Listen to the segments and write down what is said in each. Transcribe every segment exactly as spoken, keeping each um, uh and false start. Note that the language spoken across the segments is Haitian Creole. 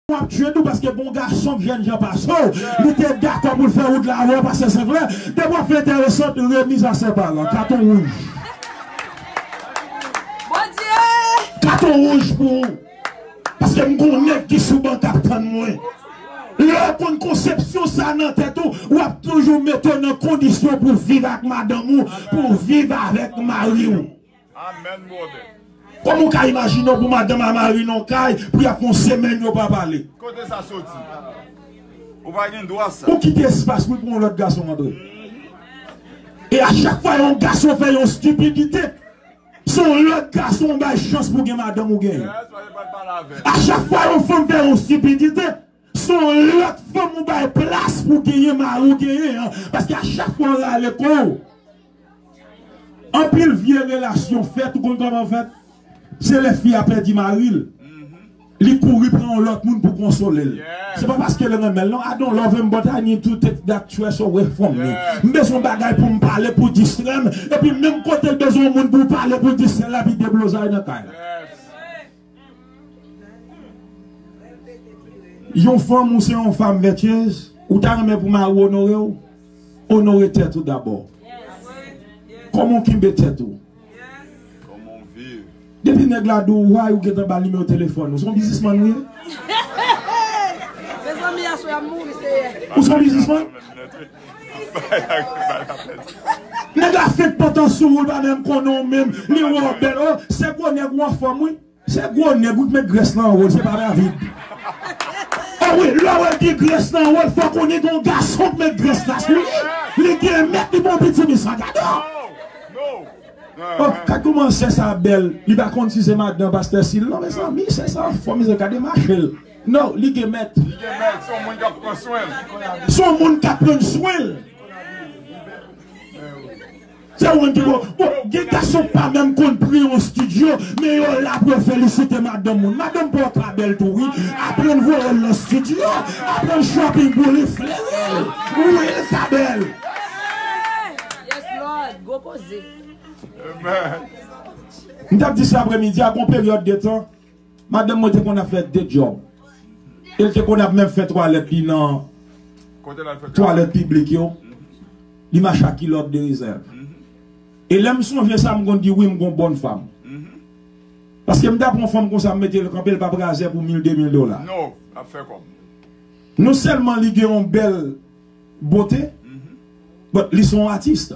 w ap tchwe tou paske gon gason k jènjan pase w, li te dakò pou l fè wout la avè w, pastè Senfrè. Depi w ap fè enteresan, remiz a sè pa la. Katon wouj. Bondye! Katon wouj pou ou. Paske m gon nèg ki sou ban k ap tann mwen. Lè w konn konsepsyon sa nan tèt ou, w ap toujou mete w nan kondisyon pou viv ak madanm ou, pou viv avèk mari w. Amèn, brother. Kòman w ka imajine w pou madanm a mari nan yon kay, pou y ap fè yon semèn yo pa pale? Kote sa soti? Ou pa gen dwa sa. Ou kite espas wi pou yon lòt gason antre. E a chak fwa yon gason fè yon stipidite, se yon lòt gason w bay chans pou gen madanm ou genyen. Yes, pa gen pa pale avè l. A chak fwa yon fanm fè yon stipidite, se yon lòt fanm ou bay plas pou genyen mari w genyen an. Paske a chak fwa w rale kò w, anpil vye relasyon fèt, ou konn kòman fèt? Se lè fi a pèdi mari l, li kouri pran yon lòt moun pou konsole l. Yes. Se pa paske l renmen l, non. I don't love him, but I need to take that stress away from me. Yes. M bezwen bagay pou m pale, pou distrè m. Epi menm kote l bezwen yon moun pou pale, pou distrè l, epi deblozay nan kay la. Yes. Yon fanm ou se yon fanm vètyez, ou ta renmen pou mari w onore w? Onore tèt ou dabò. Kòman w kenbe tèt ou? Kòman w viv? Depi nèg la di w why, ou gentan ba l nimewo telefòn ou. Se yon biznismann ou ye? Mezanmi, aswè a m mouri, Seyè. Ou se yon biznismann? Nèg la fenk pantan sou ou, l pa menm konnen w menm. Li wè w bèl. Oh, se gwo nèg ou anfòm, wi. Se gwo nèg wi k met grès nan wo l, se pa David. Ah wi, lè w wè l gen grès nan wo l, fò konnen gen yon gason k met grès la sou li. Li gen mèt, li bon piti misye, gade w. Oh, gad kòman sè sa bèl. Li pa konn si se madan pastè Sil non, mezanmi, sè sa anfòm, mezanmi, gade mache l. Non, li gen mèt. Li gen mèt, se yon moun k ap pran swen l. Se yon moun k ap pran swen l. Se ou menm ki bon. Bon, gen gason pa menm konn pri yon estidyo, men yo la pou yo felisite madanm moun. Madanm pa w ka bèl tou, wi. Aprann voye l nan estidyo, aprann shopping pou li, fleri l, wi, l ka bèl. Yes, Lord. Gwo koze. Amen. M t ap di sa apremidi a, gon peryòd de tan, madanm mwen te konn ap fè de djòb. E l te konn ap menm fè twalèt li nan twalèt piblik yo. Li mache ak kilòt de rezèv. E lè m sonje sa, m konn di, wi, m gon bòn fanm. Paske m ta pran fanm konsa, m mete l kanpe, l p ap razè pou mil, de mil dola. Non, l ap fè kòb. Non sèlman li gen yon bèl bote, but li se yon atis.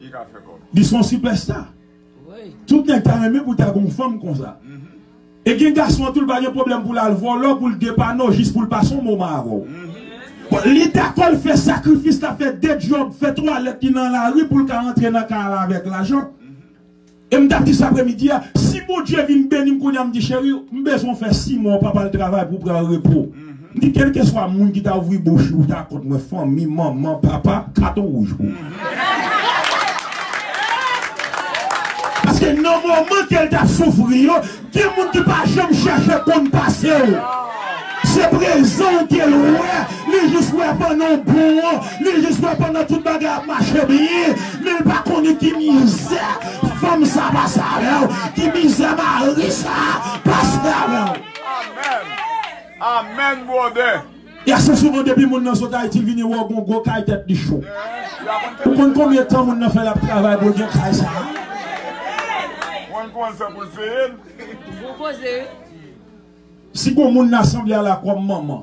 Li ka fè kòb. Li se yon sipèsta. Tout nèg ta renmen pou ta gon fanm konsa. E gen gason an tou, l pa gen pwoblèm pou l al vòlò, pou l depann w, jis pou l pase yon moman avè w. Bon, li dakò, l fè sakrifis, l ap fè de djòb, fè twalèt li nan lari pou l ka rantre nan kay la avèk lajan. E m t ap di sa apremidi a, si Bondye vin beni m kounye a, m di, cheri, m bezwen w fè sis mwa w pa pral travay pou w pran repo. M di, kèlkeswa moun ki ta ouvri bouch li, ou ta kont mwen, fanmi, manman, papa, katon wouj pou ou. Paske nan moman ke l t ap soufri yo, gen moun ki pa janm chèche konn pase w. Se prezan w ke l wè, li jis wè pandan w bon an, li jis wè pandan tout bagay ap mache byen, men l pa konnen ki mizè fanm sa pase avè w, ki mizè mari sa pase avè w. Amèn. Amèn, brother. Yase souvan depi moun nan sot Ayiti, l vini wè w gon gwo kay, tèt li cho. Ou konn konbyen tan moun nan fè l ap travay pou l gen kay sa a? Mwen konn fè pou l peye l. Gwo koze, wi. Si gon moun nan asanble a la kòm manman,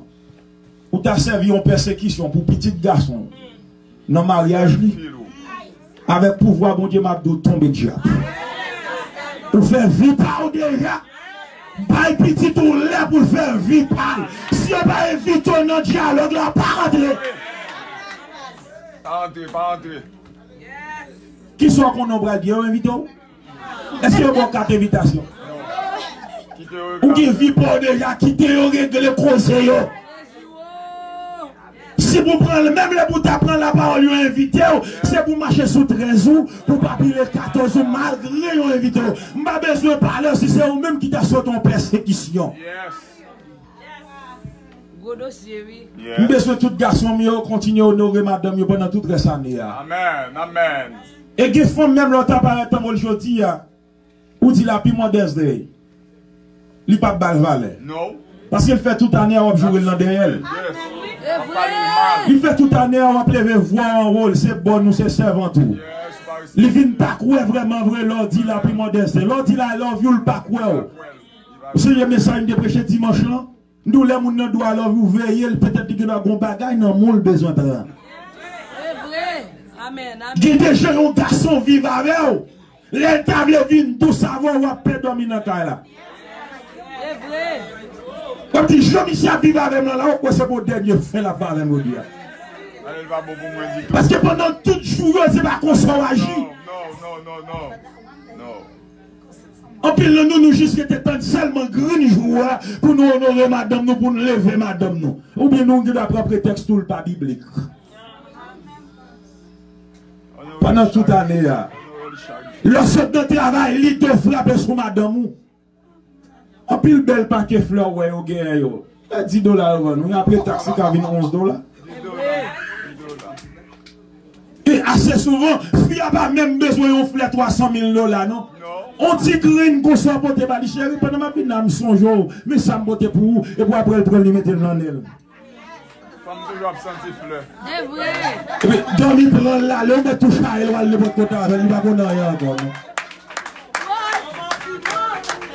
ou ta sèvi yon pèsekisyon pou pitit gason w nan maryaj li, avèk pouvwa Bondye, m ap di w tonbe dyab. Ou fè vi pa w deja. Bay pitit ou lè pou l fè vi pa l. Si yo pa envite w nan dyalòg la, pa rantre. Pa rantre, pa rantre. Kisa w konnen w pral di, yo envite w? Èske yo ba w kat envitasyon? Ou gen vi pa w deja, kite yo regle koze yo. Si pou pran, menm lè pou ta pran lapawòl, yo envite w, se pou mache sou trèz ou, pou pa pile katòz ou, malgre yo envite w. M pa bezwen pale w si se ou menm ki ta sot yon pèsekisyon. Gwo dosye, wi. M bezwen tout gason m yo kontinye onore madanm yo pandan tout rès ane a. Amèn, amèn. E gen fanm menm lè w ta parèt tanbol jodi a, ou di la pi modest day. Li p ap ba l valè. Non. Paske l fè tout ane a w ap joure l nan dèyè l. Li fè tout ane a w ap leve vwa anwo l, se bòn ou, se sèvant ou. Li vin pa kwè vrèman vre lè w di l a pi modèste. Lè w di l I love you, l pa kwè w. Ou sonje mesaj m te preche dimanch lan? M di w lè moun nan di w I love you, veye l, petèt li gendwa gon bagay nan men w l bezwen pran. Gen de jan yon gason viv avè w. Lè l ta vle vin dous avè w, w ap pè dòmi nan kay la. W ap di, jan misye ap viv avè m lan la, w kwè se pou dènye fè l ap viv avè m jodi a. Paske pandan tout jou yo, se pa konsa w aji. Anpil nan nou, nou jis rete tann sèlman grenn jou a pou nou onore madanm nou, pou nou leve madanm nou. Oubyen nou gendwa pran pretèks tou l pa biblik. Pandan tout ane a, lè w sot nan travay, lide w frape sou madanm ou. Anpil bèl pake flè w wè yo genyen yo. E di dola yo vann, wi, apre taks li ka vin onz dola. E ase souvan, fi a pa menm bezwen yon flè twa san mil dola, non. On ti grenn konsa w pote ba li, cheri, pandan m ap vin la, m sonje w, men sa m pote pou ou, epi apre l pran l, li mete l nan nen l. Fanm toujou ap santi flè. Se vre. Epi, dòmi pran l ale, ou mèt tou chaye l, w al nenpòt kote avè l, li pa konn anyen ankò, non.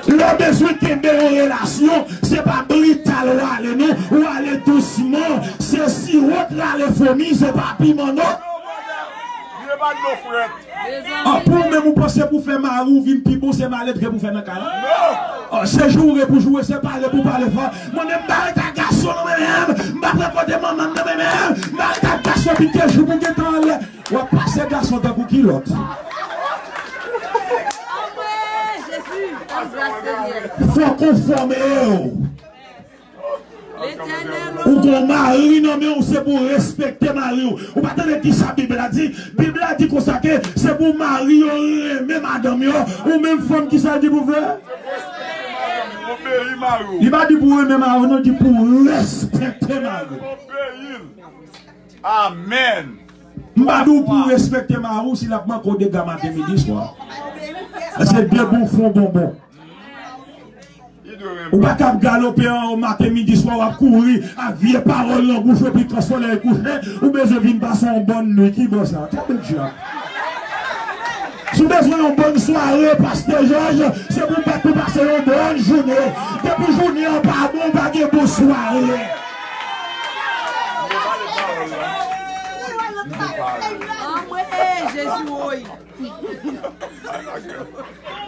Lè w bezwen kenbe yon relasyon, se pa brital w ale, non. Ou ale dousman. Se siwo k rale fomi, se pa piman, non. Vye pa dlo frèt. Ah, pou ou menm, ou panse pou fè mari w vin pi bon, se maletre pou fè nan kay la? Ah, se joure pou joure, se pale pou pale fò. Mwen menm, m pa ret ak gason, non, mwen menm. M pa pran kote manman m, non, mwen menm. M pa ret ak gason, pike jou pou gentan anlè. W ap pase gason tankou kilòt. Fò w konfòme w. Ou gon mari nan men w, se pou w respekte mari w. Ou pa tande kisa Bib la di? Bib la di konsa ke se pou mari yo renmen madanm yo. Ou menm fanm, kisa l di pou w fè? Obeyi mari w. Li pa di pou w renmen mari w, non, di pou w respekte mari w. Obeyi l. Amèn. M pa di w pou w respekte mari w si l ap manke w dega maten, midi, swa. Se de bon fon bonbon. Ou pa ka ap galope anwo maten, midi, swa, w ap kouri ak vye pawòl nan bouch ou, epi kan solèy kouche, ou bezwen vin pase yon bòn nwi. Ki bò sa? Tande djab. Si w bezwen yon bòn sware, Pastè Jòj, se pou w bat pou pase yon bòn jounen. Depi jounen an pa bon, pa gen bon sware. Anmwey, Jezi woy.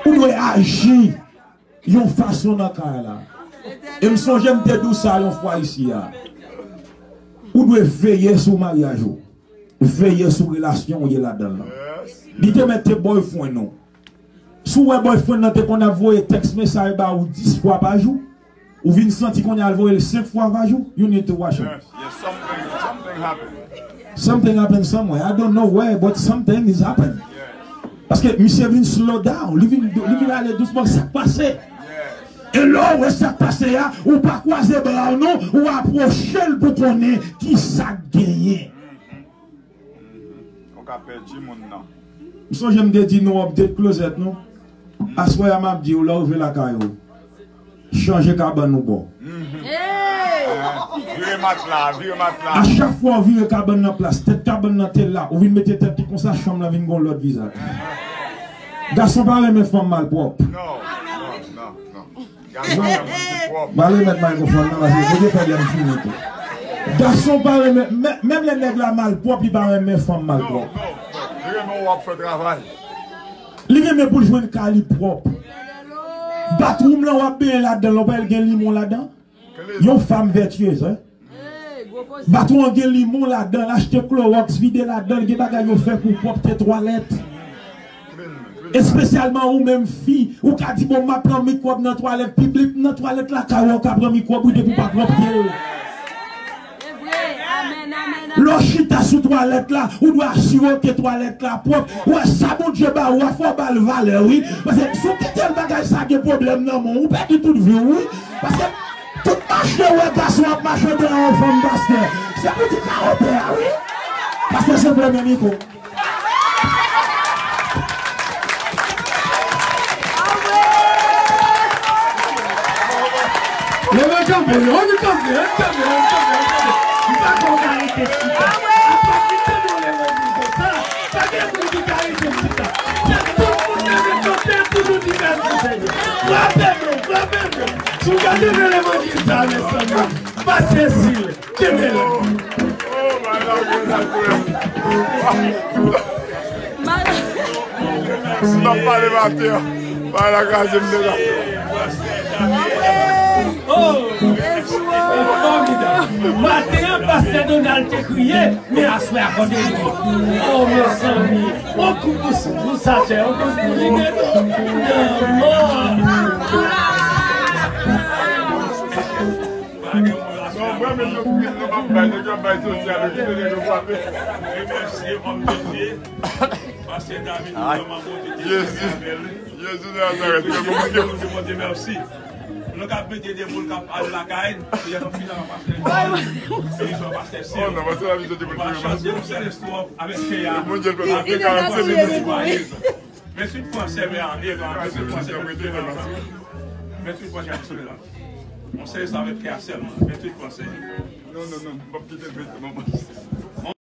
Ou dwe aji yon fason nan kay la. E m sonje m te di w sa yon fwa isi a. Ou dwe veye sou maryaj ou. Veye sou relasyon ou ye ladan l lan. Li te mèt te boyfriend ou. Si w wè boyfriend nan te konn ap voye text mesaj ba ou dis fwa pa jou, ou vin santi kounye a l voye l senk fwa pa jou, you need to watch him. Yes, yes, something, something happened. Something happened somewhere. I don't know where, but something is happening. Yes. Paske misye vin slow down. Li vin, li vin ale dousman. Sa k pase? Yes. E lè w wè sa k pase a, ou pa kwaze bra w non, ou apwoche l pou konnen ki sa k genyen. Ou ka pèdi moun nan. M sonje m te di nou update closet nou. Aswè a m ap di w, lè w rive lakay ou, chanje kabann ou bò. Vire matla, vire matla. A chak fwa w vire kabann nan plas, tèt kabann nan te la, ou vin mete tèt li konsa, chanm lan vin gon lòt vizaj. Gason pa renmen fanm malpwòp. Non, non, non, non. Gason renmen moun ki pwòp. M al remèt mikrofòn nan, paske kote fè lè m fini tou. Gason pa renmen, men, menm lè nèg la malpwòp, li pa renmen fanm malpwòp. Non, non, non. Li renmen w ap fè travay. Li renmen pou l jwenn kay li pwòp. Bathroom lan w ap benyen ladan l, ou pa wè l gen limon ladan? Yon fanm vètyez, wi. Baton an gen limon ladan l, achte klowòks, vide ladan l, gen bagay yo fè pou pwòpte twalèt. Espesyalman ou menm fi, ou ka di, bon, m ap pran mikwòb nan twalèt piblik, nan twalèt lakay ou, ou ka pran mikwòb, wi, depi w pa pran pye l. Lè w chita sou twalèt la, ou dwe asire w ke twalèt la pwòp. Ou wè sa Bondye ba ou a, fò w ba l valè, wi. Paske si w kite l, bagay sa gen pwoblèm nan men w, ou pèdi tout vi w, wi. Paske tout mache ou wè gason ap mache dèyè yon fanm, pastè, se pou di kawotè a, wi. Pastè se premye mikwo. Leve Kanpe, ann kanpe, ann kanpe, ann kanpe, ann kanpe. M pa kwè w ka rete chita. Apa ki tande yon levanjil konsa, pa gen moun ki ka rete chita. Se tout moun leve kanpe pou nou di mèsi Senyè. Frape men, frape men. Si w ka leve levanjil sa, mèsanmi, pase sil, kenbe la. M ap pale maten an. Pale la kraze m deja. Oh, fòmidab. Maten an, pastè Donald te kriye, men aswè a kòde li. Oh, mezanmi. On kou pou, pou Sachè, on kou pou li, men non. Non, mwen menm, yo kriye, yo p ap bay, yo ap bay sosyal, yo kite nèg yo frape. Remèsye, m ap remèsye. Pastè David, vrèman, Bondye te sèvi avè l. Jezi de Nazarèt, fè kòmandè. Bondye, Bondye, mèsi. Nou k ap mete de moun k ap al lakay, se yon final pastè. Se yon pastè Sil. Oh, non, pastè la, Bondye, Bondye, pa chante yon sèl estwòf avèk kè a. Bondye, Bondye, Bondye, Bondye. Venntuit fransè, men, e, venntuit fransè, venntuit fransè. Venntuit fransè, venntuit fransè. On sèl sa avèk kè a sèlman. Venntuit fransè. Non, non, non, m p ap kite l venntuit, non, non.